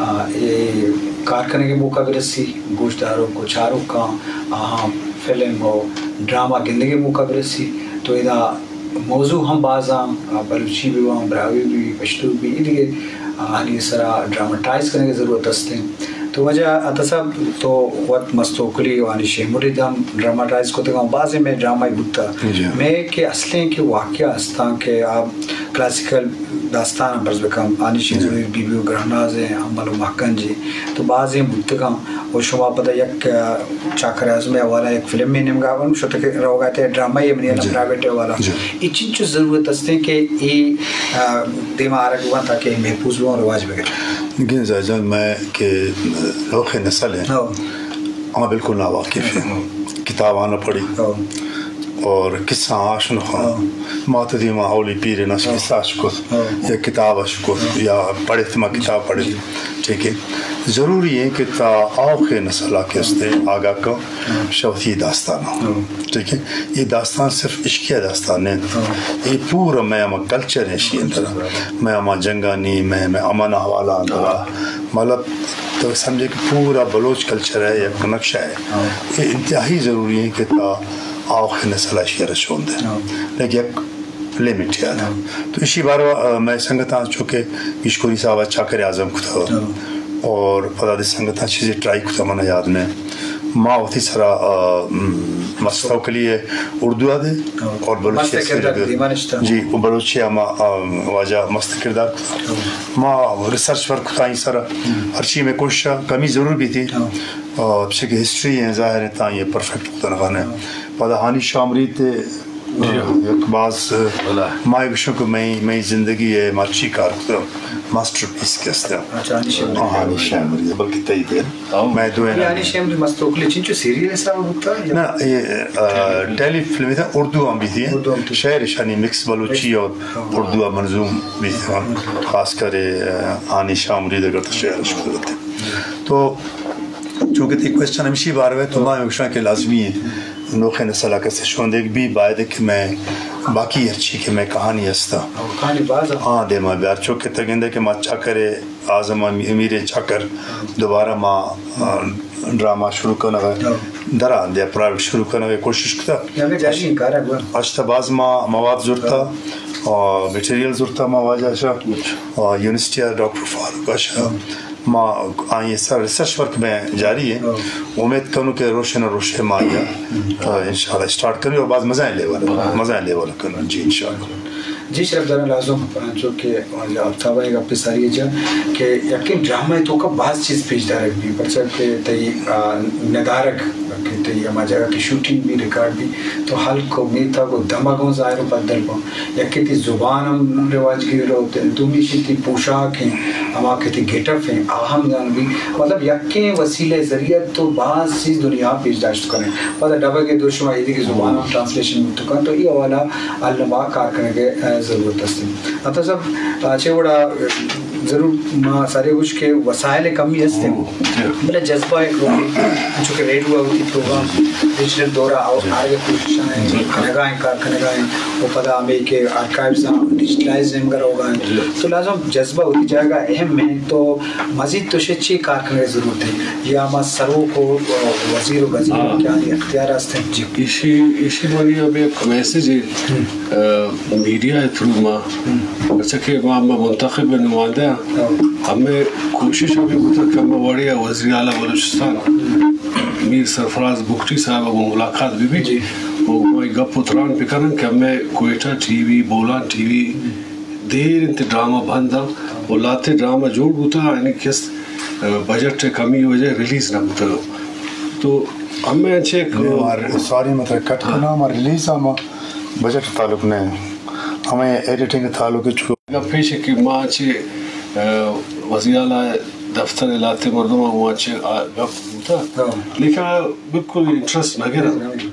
آ، اے کار کنگ ءِ موقع برسی، گوشداروک و چاروکاں آہاں فلم و ڈرامہ گندگ ءِ موقع برسی۔ تو ادا موضوع ہم باز آں، آ، بلوچی بہ باں، براہوئی بہ بی، پشتو بہ بی، اے دگہ آہانی سرا ڈرامٹائز کنگ ءِ ضرورت است انت۔ تو واجہ عطا صاحب، تو وت مست توکلی و ہانی شے مرید ہم ڈرامٹائز کتگاں، بازیں مئے ڈرامہ بوتا۔ جی۔ مئے کہ اصلیں کہ واقعہ استاں کہ آ کلاسیکل داستان ہم برز بکن، ہانی شے مرید، بی بی و گراناز ہیں، امل و مہکنج ہیں، تو بازیں بوتگاں۔ و شما پدا یک، آ، چاکر اعظم ءِ حوالہ یک فلمے نیمگا بن شتگ روگا تے، ڈرامہ ءِ منی جی۔ پرائیویٹ حوالہ۔ جی۔ اے چنچو ضرورت استیں کہ اے، آ، دیما آرگ بوان تاکہ محفوظ بوان، رواج بگرن۔ لیکن زاہد جان، مئے کہ نوخیں نسل ہیں، ہاں۔ ہما بالکل ناواقف ہیں۔ ہاں۔ کتاب آنا پڑھی۔ ہاں۔ اور قصہ آش نخواں۔ ہاں۔ ما تو دیما اولی پیر نش ہاں۔ قصہ اش کت، ہاں۔ یا کتاب اش کت، ہاں۔ یا پڑھت، ما کتاب پڑھت۔ جی۔ ٹھیک ہے۔ ضروری ہے کہ تا آوخیں نسل آ کہ استے آگاہ کن ہاں۔ شوتی داستان ہو۔ ہاں۔ ٹھیک ہے۔ یہ داستان صرف عشقیہ داستان نہیں۔ ہاں۔ یہ پورا مئے ہما کلچر ہے شی اندر۔ ہاں۔ مئے ہما جنگانی، مئے، مئے امن حوالہ اندر۔ ہاں۔ مطلب تو سمجھے کہ پورا بلوچ کلچر ہے، یک نقشہ ہے۔ ہاں۔ یہ انتہائی ضروری ہے کہ تا آوخیں نسل آ شی رسون دے۔ ہاں۔ لیکن یک لمٹ یاد۔ ہاں۔ تو اشی باروا، آ، مئے سنگتاں چونکہ گیشکوری صاحب چاکر اعظم کتا۔ ہاں۔ اور پدا دی سنگتاں چیزیں ٹرائی کتا، منا یاد نہیں۔ ما وتی سرا، آ، م، مست توکلی ہے اردو آ دے ہاں۔ اور بلوچی مست کردار دیما نشتا۔ جی، وہ بلوچی آ ما، آ، واجہ مست کردار کتا۔ ہاں۔ ما ریسرچ ورک کتا این سرا۔ ہاں۔ ہرچی میں کوشش کمی ضرور بھی تھی۔ ہاں۔ آ، پچھے کہ ہسٹری ہیں، ظاہر ہے، تاں یہ پرفیکٹ کتا نہ خانے۔ ہاں۔ پدا ہانی شامری تے جی۔ یک باز، بلے۔ ما گوشوں کہ مئی، مئی زندگی ہے، مرچی کار کتا، ماسٹر پیس کہ استا۔ اچھا، ہانی شامری۔ ہاں، ہانی شامری، بلکہ تئی دے۔ ہاں۔ مئی دو یہ ہانی شامری مست توکلی چنچو سیریل حساب ہوتا ہے؟ نہ، یہ، آ، ٹیلی فلم تھا، اردو ہم بھی تھی۔ اردو ہم تھی۔ شعر شانی مکس بلوچی اور ہاں۔ اردو منظوم بھی تھا۔ خاص کر، آ، ہانی شامری دے کرتا شعر اشکو تھے۔ تو چونکہ تئی کوئسچن ہمشی بارو ہے، تو ما ہمشاں کہ لازمی ہے نوخیں نسل آ کسے شوندیگ بی، باید ہے کہ میں باقی ہرچی کہ میں کہانی ہستا۔ او، کہانی باز ہے۔ ہاں، دیما بیار، چونکہ تگندے کہ ما چاکر اعظم امیر چاکر دوبارہ ما، آ، ڈرامہ شروع کنگ ہے۔ ہاں۔ درا دے پرائیویٹ شروع کنگ ہے کوشش کتا۔ یا میں جاری کار ہے۔ اچھا، باز ما مواد زرتا، ہاں۔ آ، مٹیریل زرتا ما واجہ شا، آ، یونیورسٹی آ ڈاکٹر فاروق آ شا۔ ہاں۔ ما آئی سر ریسرچ ورک میں جاری ہے۔ ہاں۔ امید کنوں کہ روشن روشے ما یا، ہم۔ آ، انشاءاللہ اسٹارٹ کنوں اور باز مزہ لیول، ہاں۔ مزہ لیول کنوں، جی، انشاءاللہ۔ جی، شرف داران لازم، چونکہ آفتاب ءِ گپ ساری جا کہ یقین ڈرامہ تو کا باز چیز پیش دارگ بھی، پرچہ کہ تئی، آ، ندارگ کہ تئی ہما جگہ کہ شوٹنگ بھی، ریکارڈ بھی، تو ہلک و میتگ و دمگ ہوں ظاہر و بدل بوں۔ یکے تئی زبان ہم رواج گیر روت انت، دومی چیز تئی پوشاک ہیں، ہما کہ تئی گیٹ اپ ہیں، آ ہم زان بھی، مطلب یکیں وسیلہ ذریعہ تو باز چیز دنیا پیش داشت کنیں۔ پدا ڈبگ ءِ دو شما ایدگہ زبان ہم ٹرانسلیشن بوت کنت، تو اے حوالہ الما کار کنگ ءِ، آ، ضرورت است۔ عطا صاحب، آ، چے وڑا، آ، ضرور ما سارے گوش کہ وسائل کمی است انت۔ ہوں۔ بلے جذبہ ایک روکے، چونکہ ریڈیو ءَ وتی پروگرام ڈیجیٹل دور ءَ آرگ ءِ کوشش ءَ ایں، کنگا ایں، کار کنگا ایں، و پدا ہمے کہ آرکائیوز آں ڈیجیٹلائز نیمگا روگا ایں۔ تو لازم جذبہ وتی جاگہ اہم ایں، تو مزید تو شے چی کار کنگ ءِ ضرورت ایں؟ یا ہما سروک و وزیر و وزیر ہاں۔ کہ آنی اختیار است انت۔ جی۔ ایشی، ایشی منی ہمے یک میسج ایں، ہم۔ آ، میڈیا ءِ تھرو ما، ہم۔ پرچہ کہ ما، ما منتخب نمائندہ آں، ہاں۔ ہمے کوشش ہمے بوتگ کہ ہمے وڑے ءَ وزیر اعلیٰ بلوچستان میر سرفراز بگٹی صاحب ءَ گوں ملاقات بہ بیت۔ جی۔ و گوں گپ و تران بہ کنن کہ ہمے Quetta T V, Bolan T V دیر انت ڈرامہ بند انت و لہتے ڈرامہ جوڑ بوتگ، یعنی کس، آ، بجٹ ءِ کمی وجہ ریلیز نہ بوتگ۔ تو ہمے انچیں کہ ساری مطلب کٹ کناں، ما ریلیز ہم بجٹ تعلق نہ، ہمے ایڈیٹنگ تعلق چو۔ گپ ایش کہ ما چہ، آ، وزیر اعلیٰ دفتر ءِ لہتے مردم ءَ گوں چہ آ گپ بوتگ۔ ہاں۔ لیکن بالکل انٹرسٹ نہ گرنت۔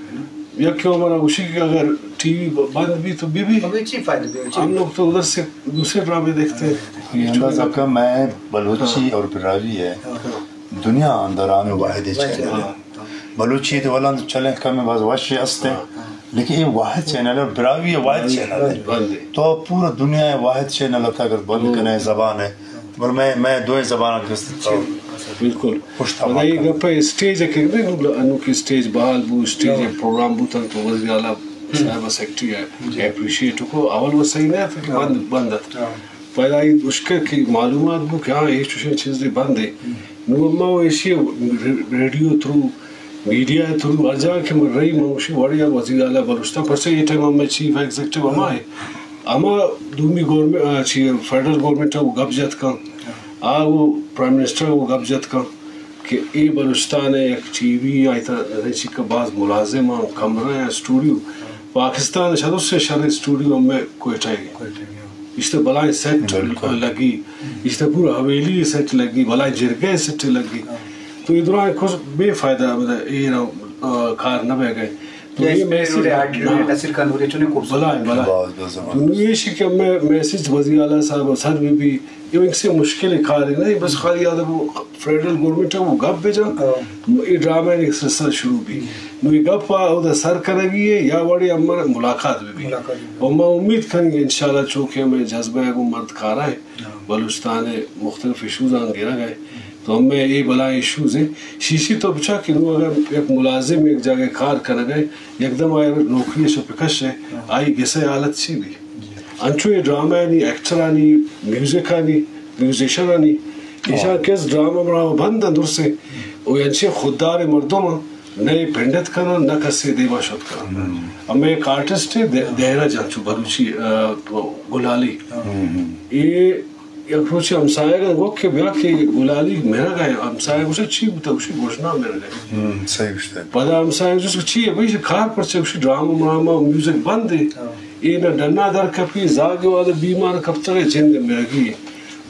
یک کہ منا گوشی کہ اگر ٹی وی ب-، بند بی تو بی بی۔ ہمے چی فائدہ بی؟ ہم لوگ تو ادھر سے دوسرے ڈرامے دیکھتے ہیں۔ یہ اندازہ کم ہے، بلوچی اور براہوئی ہے۔ ہاں۔ دنیا اندر ہمے واحد چینل ہے۔ ہاں۔ بلوچی تو ولان چلیں کم باز وش ہستے۔ ہاں۔ لیکن یہ واحد چینل ہے اور براہوئی واحد چینل ہے۔ بند ہے۔ تو پورا دنیا ءِ واحد چینل ءَ اگر بند کنے زبان ءَ، بلے مئے، مئے دوئیں زباناں گست۔ بالکل۔ پشت پدا اے گپ ءَ اسٹیج ءَ کہ نوں انوکیں اسٹیج بحال بو، اسٹیج ءَ پروگرام بوتنت تو وزیر اعلیٰ صاحب سیکرٹری ءَ اپریشیٹ کو، اول وہ صحیح نہ ات کہ بند، بند ات۔ پدا اے اشکت کہ معلومات بو کہ ہاں، اے چوشیں چیزے بند اے۔ نوں اما وہ ایشی ریڈیو تھرو، میڈیا تھرو ہر جاگہ کہ من رہی، من گوشی وڑے ءَ وزیر اعلیٰ بلوچستان، پرچہ اے ٹائم ہمے چیف ایگزیکٹو ہما اے۔ ہما دومی گورنمنٹ، آ، چی، فیڈرل گورنمنٹ ءَ وہ گپ جت کن، آ وہ پرائم منسٹر ءَ وہ گپ جت کن کہ اے بلوچستان ءِ یک ٹی وی، آئی تا نزیک چکا باز ملازم آں، کمرہ آں، اسٹوڈیو، پاکستان ءَ شدو سے شر اسٹوڈیو ہمے کوئٹہ ءَ۔ ایشتہ بلائیں سیٹ لگی، ایشتہ پورا حویلی سیٹ لگی، بلائیں جرگہ سیٹ لگی۔ تو اے دراہیں کچھ بے فائدہ، مطلب، اے را، آ، کار نہ بہ گئے۔ تو اے میسج نصیر کنوری چنے کو بلائیں، بلائیں۔ تو نوں ایشی کہ ہمے میسج وزیر اعلیٰ صاحب سر بی بی، اے ایک سے مشکل کار نہ اے، بس خالی آدم فیڈرل گورنمنٹ ءَ وہ گپ بہ جن، اے ڈرامہ نے سلسلہ شروع بی۔ نوں اے گپ ءَ اودا سر کنگی اے یا وڑے ہم ملاقات بہ بی۔ اور ما امید کنیں کہ انشاءاللہ چونکہ ہمے جذبہ ءَ گوں مرد کارا اے، بلوچستان ءِ مختلف ایشوز آں گرگ ءَ اے، تو ہمے اے بلائیں ایشوز اے۔ شیشی تو بچا کہ نوں اگر یک ملازم یک جاگہ کار کنگ ءَ اے، یکدم آئی نوکری ءَ شہ بکش ئے، آئی گس ءِ حالت چی بی؟ انچو اے ڈرامہ آنی، ایکٹر آنی، میوزک آنی، میوزیشن آنی، ایشاں کس ڈرامہ مرامہ بند انت درسیں۔ او انچیں خوددار مردم انت، نہ اے پنڈت کنن، نہ کسے دیما شت کنن۔ ہمے یک آرٹسٹ اے، دہ-، دہرہ جان چو بلوچی، آ، گلالی۔ اے یک روچے ہمسایگ ءَ گوشت کہ بیا کہ گلالی مرگ ءَ، ہمسایگ ءَ گوشت، چی بوتہ؟ گوشت، گژنا مرگ ءَ۔ پدا ہمسایگ ءَ گوشت، چی اے بھئی، کار پرچہ؟ گوشت، ڈرامہ مرامہ میوزک بند اے۔ اے نہ ڈنا در کپی، زاگ ءِ وہد ءَ بیمار کپتگ ءُ جند ءِ مرگی اے۔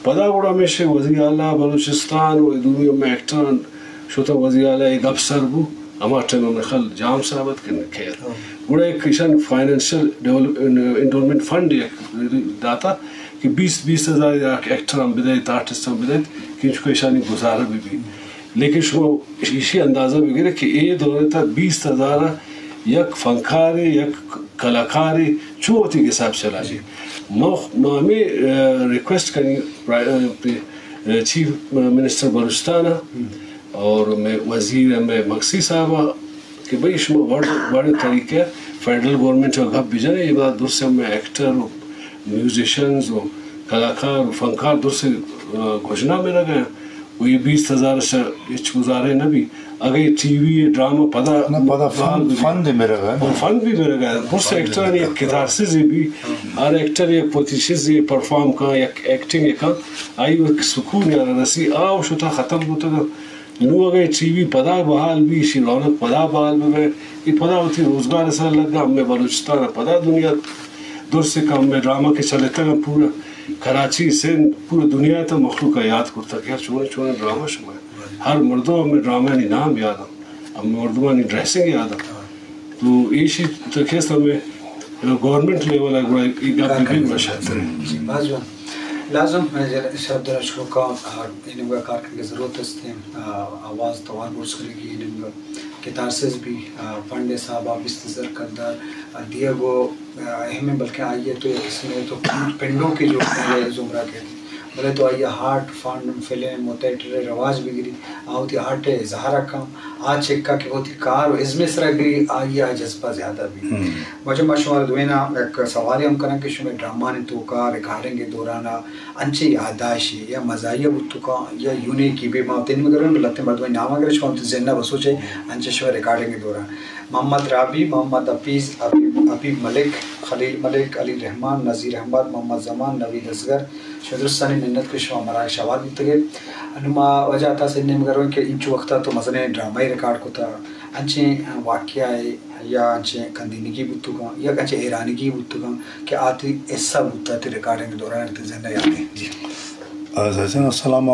پدا گڑا ہمیشہ وزیر اعلیٰ بلوچستان ءُ اے دومی ہمے ایکٹر شتہ، وزیر اعلیٰ ءِ گپ سر بو، ہما ٹائم ہمے خل جام صاحب ات کہ خیر۔ گڑا یک ایشان فائنینشل ڈیول-، انڈورمنٹ فنڈ یک داتا کہ بیست، بیست ہزار یا ایکٹر ہم بدئیت، آرٹسٹ ہم بدئیت کہ انچکو ایشانی گزارہ بہ بیت۔ لیکن شما ایشی اندازہ بگرے کہ اے دور ءِ تہا بیست ہزار ءَ یک فنکارے، یک کلاکارے چو وتی حساب چلائے۔ ما، ما ہمے، آ، ریکویسٹ کنیں پرا-، آ، پہ، آ، چیف منسٹر بلوچستان ءَ اور مئے وزیر ءَ، مئے مگسی صاحب ءَ کہ بھئی شما وڑ، وڑ طریقہ فیڈرل گورنمنٹ ءَ گپ بجنے، اے وڑا درسیں مئے ایکٹر ءُ میوزیشنز ءُ کلاکار ءُ فنکار درسیں، آ، گژنا مرگ ءَ اَنت ءُ اے بیست ہزار ءَ شہ ہچ گزارے نہ بی۔ اگہ اے ٹی وی ءِ ڈرامہ پدا نہ، پدا فن، بال بی۔ فن دے مرگ ءَ۔ اور فن بھی مرگ ءَ۔ درسیں ایکٹرانی یک کتارسزے بی، ہر ایکٹر یک وتی چیزے پرفارم کن، یک ایکٹنگ کن، آئی ءَ یک سکون یارا رسی، آ و شتا ختم بوتگ۔ نوں اگہ ٹی وی پدا بحال بی، ایشی رونق پدا بحال بہ بئے، اے پدا وتی روزگار ءِ سرا لگا، ہمے بلوچستان ءَ پدا دنیا درست کہ ہمے ڈرامہ کہ چلتگ انت پورا کراچی، سندھ، پورا دنیا ءَ تاں مخلوق ءَ یاد کرتگ کہ یار چونیں چونیں ڈرامہ شما۔ ہر مردم ہمے ڈرامہ آنی نام یاد انت، ہمے مردمانی ڈریسنگ یاد انت۔ تو ایشی تکیست ہمے گورنمنٹ لیول ءَ گڑا اے گپ بہ بی گڑا شرتر انت۔ جی، باز جوان۔ لازم، من جل-، شرف دارا شروع کاں، آ، اے نیمگا کار کنگے ضرورت است انت، آ، آواز توار برز کنگی، اے نیمگا کتارسز بی، آ، فنڈ حسابا بیست ہزار کلدار، آ، دیگ و، آ، اہم انت، بلکن آئی ءَ تو یک قسمے تو پنڈوکے جوڑ کنگے زمرہ کیت۔ بلے تو آئی ءَ آرٹ، فن، فلم و تھیٹر ءِ رواج بگری، آ وتی آرٹ ءِ اظہار ءَ کن، آ چکا کہ وتی کار و ازم ءِ سرا گری، آئی ءَ جذبہ زیادہ بیت۔ واجہ، ما شمارا دوئیناں یک سوالے ہم کناں کہ شمئے ڈرامہانی توکا ریکارڈنگ ءِ دوران ءَ انچیں یادداشتے یا مزاحیہ بوت کنت یا یونیک بی، ما وتی نام گریں، لہتیں مردمانی نام گریں، شما وتی ذہن ءَ بسوچے، انچیں شمئے ریکارڈنگ ءِ دوران محمد رابی، محمد حفیظ، حبیب، حبیب ملک، خلیل ملک، علی رحمان، نذیر احمد، محمد زمان، نوید اصغر، شما درستانی منت کہ شما مراگش ءَ ہوار بوتگ ئے۔ انوں ما واجہ عطا سئید ءِ نیمگ ءَ رویں کہ انچو وقت ءَ تو مزنیں ڈرامہ یے ریکارڈ کتگ، انچیں واقعہ یے یا انچیں کندینگی بوتگ انت یا انچیں حیرانگی بوتگ انت کہ آ تئی حصہ بوتگ، تئی ریکارڈنگ ءِ دوران تئی ذہن ءَ یات انت؟ جی۔ آ، زیزان السلام،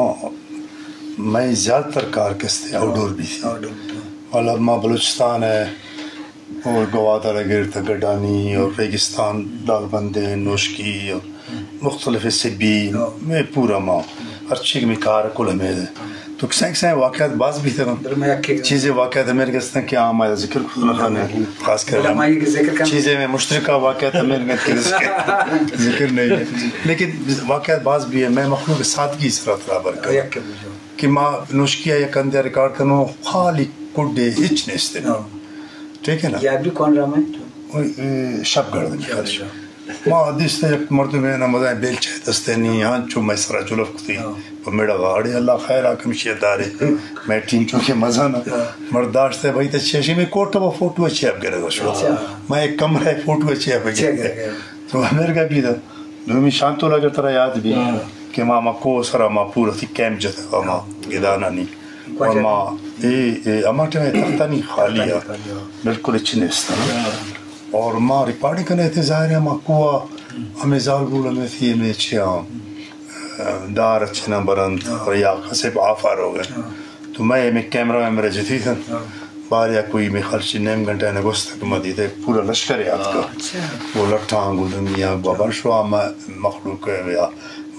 مئے زیادہ تر کار کستے آؤٹ ڈور بیتی۔ آؤٹ ڈور بیتی۔ مطلب ما بلوچستان ءَ اور گوادر ءَ گر تا گڈانی اور ریگستان، ڈالبندین، نوشکی اور مختلف سبی، مئے پورا ما ہرچی کہ می کار کل ہمے دے۔ تو کسائیں کسائیں واقعات باز بیتگ انت۔ چیزے واقعات ہمے گستن کہ آ ما ذکر کتگ نہ کنیں۔ خاص کر ہم چیزے میں مشترکہ واقعات ہمے گستن کہ ذکر، ذکر نہیں ہے۔ لیکن واقعات باز بھی ہے۔ میں مخلوق سادگی سرا ترا بر کر کہ ما نوشکی ءَ یک ہندے ءَ ریکارڈ کنوں، خالی کڈے ہچ نیست۔ ٹھیک ہے نا؟ یاد بھی کون ڈرامہ ہے؟ شب گردن۔ ما دیست یک مردمے نا مزائیں بیلچہ دستے نی، ہنچو مئے سرا جلف کتی۔ پہ میڑا گاڑی اللہ خیر آکم شی دارے۔ مئے ٹیم چونکہ مزہ نا۔ مر داشتے بھائی تے چیشی میں کوٹو فوٹو چیپ گرے گا شو۔ میں ایک کمرہ فوٹو چیپ گرے۔ تو امریکہ بھی دا۔ دومی شانتول اگر ترا یاد بھی کہ ما، ما کو سرا ما پورا تھی کیمپ جتا ما گدانا نی۔ و ما اے، اے، ہما ٹائم تختانی خالی آ۔ بالکل ہچ نیست۔ اور ما ریکارڈنگ کنے تھے، ظاہر ہے ما کو آ ہمیں زالبول ہمیں تھی ہمیں چیا دار اچھنا برند اور یا کسے آفار ہو گئے۔ تو میں ہمیں کیمرہ میں میرے جتی تھا۔ بار یا کوئی میں خرچ نیم گھنٹہ نے گوست کہ ما دیتے پورا لشکر یاد کا۔ وہ لٹاں گلنگیاں بابا شو ما مخلوق ہے یا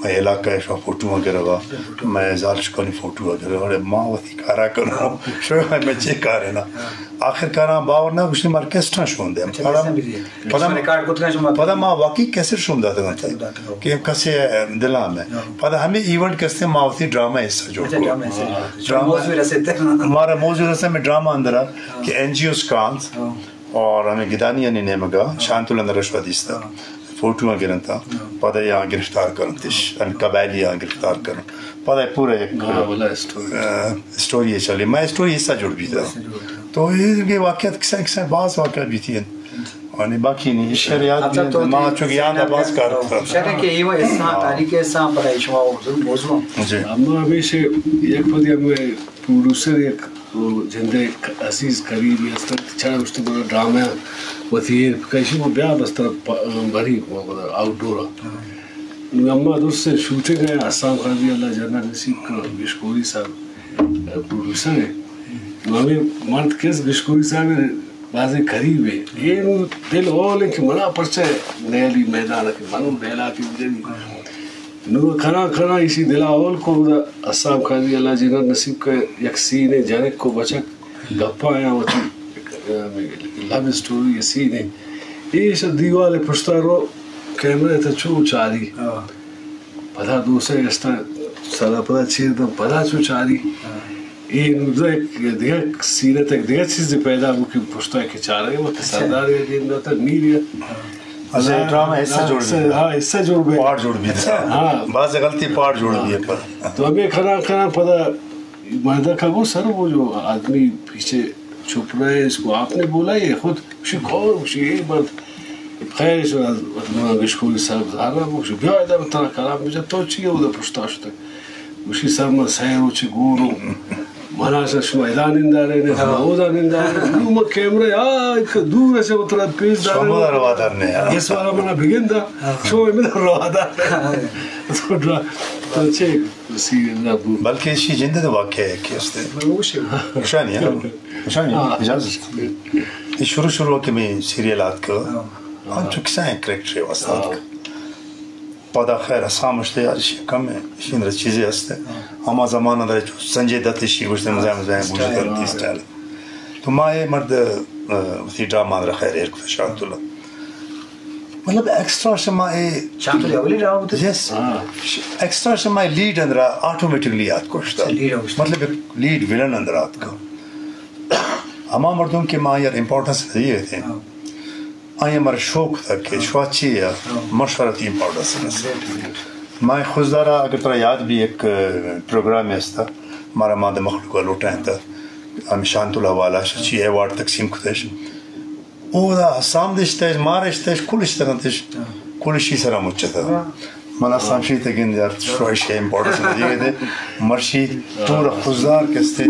مئے علاقہ ءَ شما فوٹو ءَ گرگا، مئے زال چکانی فوٹو ءَ گرگا، اڑے ما وتی کارا کنوں، شما مئے چے کار ہے نا؟ آخر کاراں باور نہ گوشتی مارا کیسٹاں شون دے۔ پدا، پدا ما واقعی کیسٹ شون داتگ انت کہ کسے دلاں میں۔ پدا ہمیں ایونٹ کستے ما وتی ڈرامہ حصہ جوڑ کو۔ ڈرامہ، مارا موضوع رسے میں ڈرامہ اندرا کہ این جی اوز کانت اور ہمیں گدانی یعنی نیمگا شانتول اندر رشوہ دیستا۔ فوٹو آں گرنتا، پدا یا گرفتار کرنتش، ان قبائلی آں گرفتار کرن۔ پدا پورا یک، آ، اسٹوری ہے چلی۔ میں اسٹوری حصہ جوڑ بیتا۔ تو یہ واقعات کسا، کسا باز واقعات بیتی ہیں۔ اور باقی نہیں، شر یاد بھی ہے، ما چونکہ یاد باز کار۔ شر کہ یہ حصہ، تاریخ حصہ، پدا شما موضوع۔ جی۔ اما ہمیشہ یک پدی ہمیں پروڈیوسر یک جندے عزیز قریبی است، چرا گوشت بنا ڈرامہ وتی ایر کشی وہ بیا بس ترا بری آؤٹ ڈور۔ نو اما درست شوٹنگ ہے، حسام قاضی اللہ جنت نصیب کن، گشکوری صاحب پروڈیوسر ہے۔ نو ہمیں مرد کس گشکوری صاحب بازیں قریب ہے۔ یہ نو دل اول ہے کہ منا پرچہ نیلی میدان ہے کہ منو بیلا کی بجنی۔ نو کنا کنا اسی دلا اول کو دا حسام قاضی اللہ جنت نصیب کا یک سینے جنک کو بچک گپا یا وتی لو اسٹوری سینے۔ ایش دیوال پشتا رو کیمرہ تا چو چاری۔ پدا دوسرے اشتا سرا پدا چیر دم پدا چو چاری۔ اے نوزدہ یک دگہ سینت، یک دگہ چیزے پیدا بو کہ پشتا کہ چارے وقت سردار یا دین داتا میر یا۔ اچھا، ڈرامہ حصہ جوڑ بی۔ ہاں، حصہ جوڑ بی۔ پارٹ جوڑ بی۔ ہاں۔ باز غلطی پارٹ جوڑ بی پر۔ تو ہمیں کھنا کھنا پدا مردہ کا وہ سر وہ جو آدمی پیچھے چھپ رہے ہیں، اس کو آپ نے بولا یہ خود؟ گوشی کون؟ گوشی اے مرد۔ خیر شد، از وت من گشکوری صاحب زارا بو، گوشی بیا ادا من ترا کلام بجا، تو چی اودا پشتا شتگ؟ گوشی سر من سہ روچے گوروں، منا شما ادا نندارے نے، شما اودا نندارے۔ نو من کیمرہ آ دور سے اترا پیش دارے۔ شما روادار نے۔ اس والا منا بگندا، شما من روادار۔ تو ڈرا، تو چے؟ بلکہ ایشی جند ءِ واقعہ یکے است۔ نشانی، ہاں؟ نشانی، ہاں۔ اجازت۔ اے شروع شروع کہ میں سیریل آتک، ہاں۔ ہم چو کسائیں کریکٹر واسطہ آتک۔ پدا خیر حسام اشتے یار، ایشی کم ہے، ایشی اندر چیزے است۔ ہاں۔ ہما زمانہ در چو سنجے دت ایشی گوشتے مزاحم مزاحم بوجھ کرتی اسٹائل۔ تو ما اے مرد، آ، وتی ڈرامہ اندر خیر ایر کتا شانتول۔ مطلب ایکسٹرا شما اے شانتول اولی ڈرامہ بوتہ؟ یس۔ ہاں۔ ایکسٹرا شما اے لیڈ اندرا آٹومیٹکلی آتک۔ اچھا، لیڈ آتک۔ مطلب ایک لیڈ ولن اندرا آتک۔ ہما مردم کہ ما یار امپورٹنس نہ دیئے تھے۔ ہاں۔ آئی ہمارا شوق تھا کہ شوا چی ہے، ہاں۔ مشورتی امپورٹنس ہے۔ ایگزیکٹلی۔ ما خضدارا اگر ترا یاد بھی ایک، آ، پروگرام ہے استا، ہمارا ماں دے مخلوق لوٹائیں تھا، ہم شانتول حوالہ شا چی ایوارڈ تقسیم کتش۔ اودا حسام دشتش، مارشتش، کلش تگنتش، ہاں۔ کلشی سرا مچتا۔ ہاں۔ من حسام شی تگن یار، شوائش ہے امپورٹنس نہ دیئے تھے۔ مرشی پورا خضدار کستے۔